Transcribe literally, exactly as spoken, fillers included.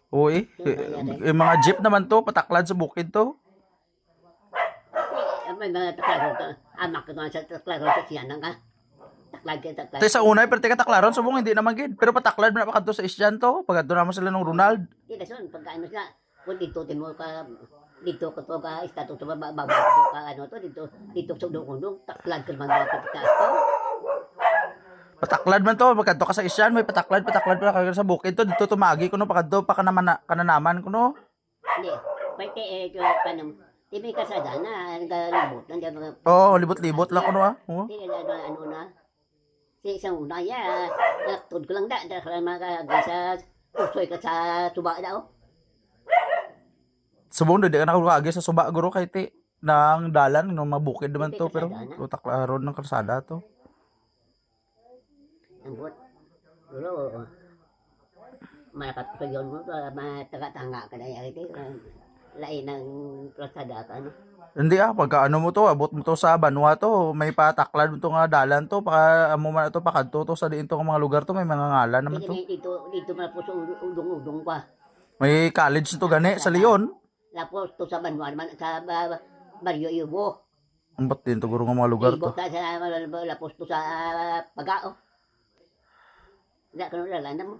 Uy, yung mga jeep naman to, pataklad sa bukid to. May mga taklaron to. Amak ko naman sa taklaron sa siyanan ka. Taklad ka, taklad. Te sa unay, pero teka taklaron, subong hindi naman gid. Pero pataklad man pa kadto sa isyan to. Pag adto naman sila nung Ronald. Di dason, pagkaano sila. Kung dito, timo ka, dito ko to ka, estatus to, ba, ba, ba, dito ka, ano to, dito, dito sa undong-undong, taklad ka naman dito, taas to. Pataklad man to, pagkadto ka sa isyan, may pataklad, pataklad pala ka sa bukid to, dito tumagi ko no, pakadto pa kanamana-, kananaman ko no. Hindi, pwede eh, ito, kanang, di may kasada na, nagalibot na, di ba? Oo, libot-libot lang ko no ah. Oo. Di, ano, ano na, si isang una, ya, naktod ko lang da, da, sa mga, sa, usoy ka sa suba da, oh. Subong di ka nakakagi sa suba guro kay ti nang dalan no mabukid naman to pero taklaron ng kalsada to. Ang buot. Pero, malakat pa yun mo, pa, mataga-tanga ka na yan. Ito, ah, lain ng kalsada ka, ano? Hindi ah, pagka ano mo to, abot mo to sa banwa to, may pataklad mo to nga dalan to, pa, amo man to, pakadto to sa diin to nga mga lugar to, may mga ngalan naman Sige, to. may dito, dito man po sa udong-udong pa. May college to gani sa Leon. Lapos to sa banwa naman, sa ba, Barrio Yubo. Ambot din to guro nga mga lugar Ibo to. ta sa lapos to sa Pagao. Wala ka nung lalanda mo.